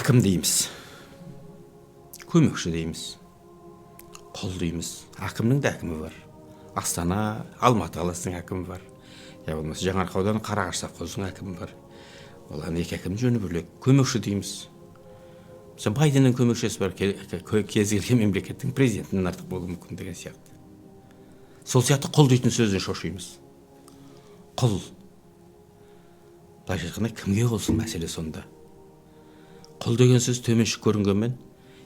Әкім дейміз, көмекші дейміз, құл дейміз. Әкімнің де әкімі бар. Астана, Алматы қаласының әкімі бар, я болмаса Жаңаарқа ауданы Қарағаш совхозының әкімі бар. Олардың екі әкімнің жөні бөлек. Көмекші дейміз. Мысалы, Байденнің көмекшісі бар, кез келген мемлекеттің президентінен артық болуы мүмкін деген сияқты. Сол сияқты құл дейтін сөзден шошимыз. Құл, былайша айтқанда, кімге құлсың, мәселе сонда. Құл деген сөз төменшік көрінгенмен,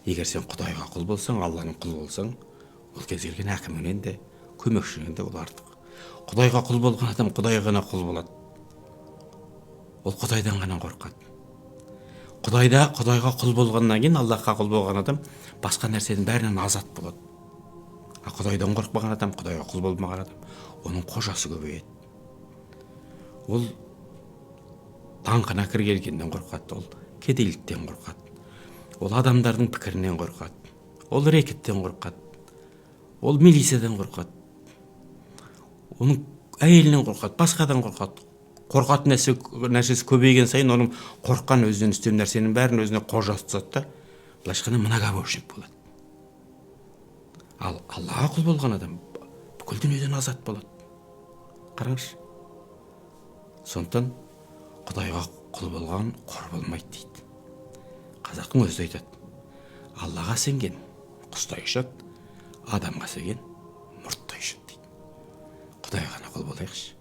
егер сен Құдайға құл болсаң, Алланың құлы болсаң, ол кез келген әкіміңнен де, көмекшіңнен де ол артық. Құдайға құл болған адам Құдайға ғана құл болады, ол Құдайдан ғана қорқады. Құдайға құл болғаннан кейін, Аллахқа құл болған адам басқа нәрсенің бәрінен азат болады. А Құдайдан қорықпаған адам, Құдайға құл болмаған адам, оның қожасы көбейеді. Ол даңқына кір келгеннен қорқады, ол кедейліктен қорқады, ол адамдардың пікірінен қорқады, ол рэкеттен қорқады, ол милициядан қорқады, оның әйелінен қорқады, басқадан қорқады. Қорқатын нәрсесі көбейген сайын, оның қорыққан өзінен үстем нәрсенің бәрін өзіне қожа тұтады да, былайша айтқанда, многобожник болады. Ал Аллаға құл болған адам бүкіл дүниеден азат болады. Қараңызшы, сондықтан «Құдайға құл болған қор болмайды» дейді. Қазақтың өзі де айтады: «Аллаға сенген құстай ұшады, адамға сенген мұрттай ұшады» дейді. Құдайға ғана құл болайықшы.